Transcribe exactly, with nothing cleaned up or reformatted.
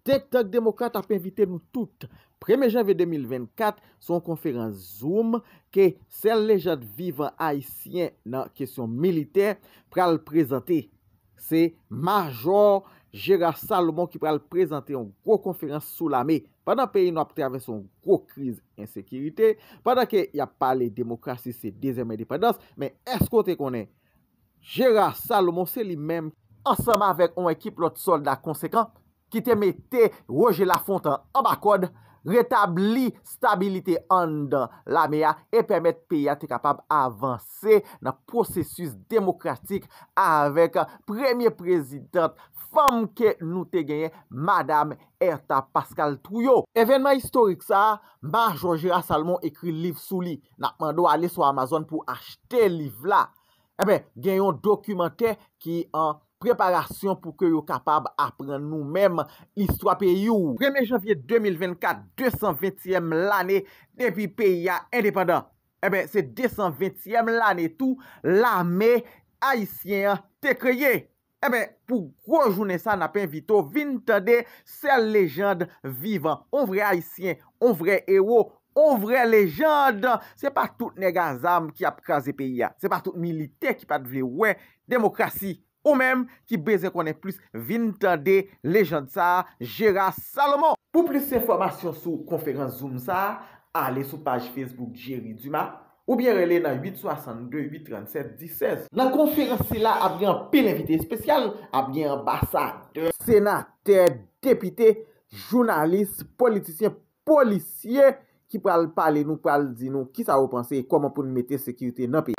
Think Tank Demokrat ap envite nou tout premye janvye de mil vennkat sou yon konferans Zoom ke sèl lejand vivan ayisyen nan kesyon militè pral prezante. Se Majò Gérard Salomon ki pral prezante yon gwo konferans sou lame. Pandan peyi nou ap travèse yon gwo kriz ensekirite, pandan ke y ap pale demokrasi se dezyèm endepandans, men èske w te konnen Gérard Salomon se li menm, ansanm avèk yon ekip lòt sòlda konsekan, ki te mete Roger Lafontant anba kòd, retabli stabilite anndan lame a e pèmèt peyi a te kapab avanse nan pwosesis demokratik avèk premye prezidant fanm ke nou te genyen, Madam Hertha Pascal Trouillot. Evènman istorik sa a, Majò Gérard Salomon ekri liv sou li. N ap mande w ale sou Amazon pou w achte liv la. Enben, gen yon dokimantè ki an preparasyon pou ke yo kapab aprann nou menm istwa peyi w. Premye janvye de mil vennkat, de san ventyèm lane depi peyi a endepandan. Enben, se de san ventyèm lane tou lame ayisyen an te kreye. Enben, pou gwo jounen sa, n ap envite w vin tande sèl lejand vivan, on vrè ayisyen, on vrè ewo, on vrè lejand. Se pa tout nèg a zam ki ap kraze peyi a. Se pa tout militè ki pa t vle wè demokrasi. Ou menm ki bezwen konnen plis, vin tande lejand sa a, Gérard Salomon. Pou plis enfòmasyon sou konferans Zoom sa a, ale sou paj Facebook Jerry Dumas oubyen rele nan uit swasannde, uit trannsèt, dis sèz. Nan konferans sila ap gen anpil envite espesyal, ap gen anbasadè, senatè, depite, jounalis, politisyen, polisye ki pral pale nou, pral di nou kisa yo panse e kòman pou n mete sekirite nan peyi.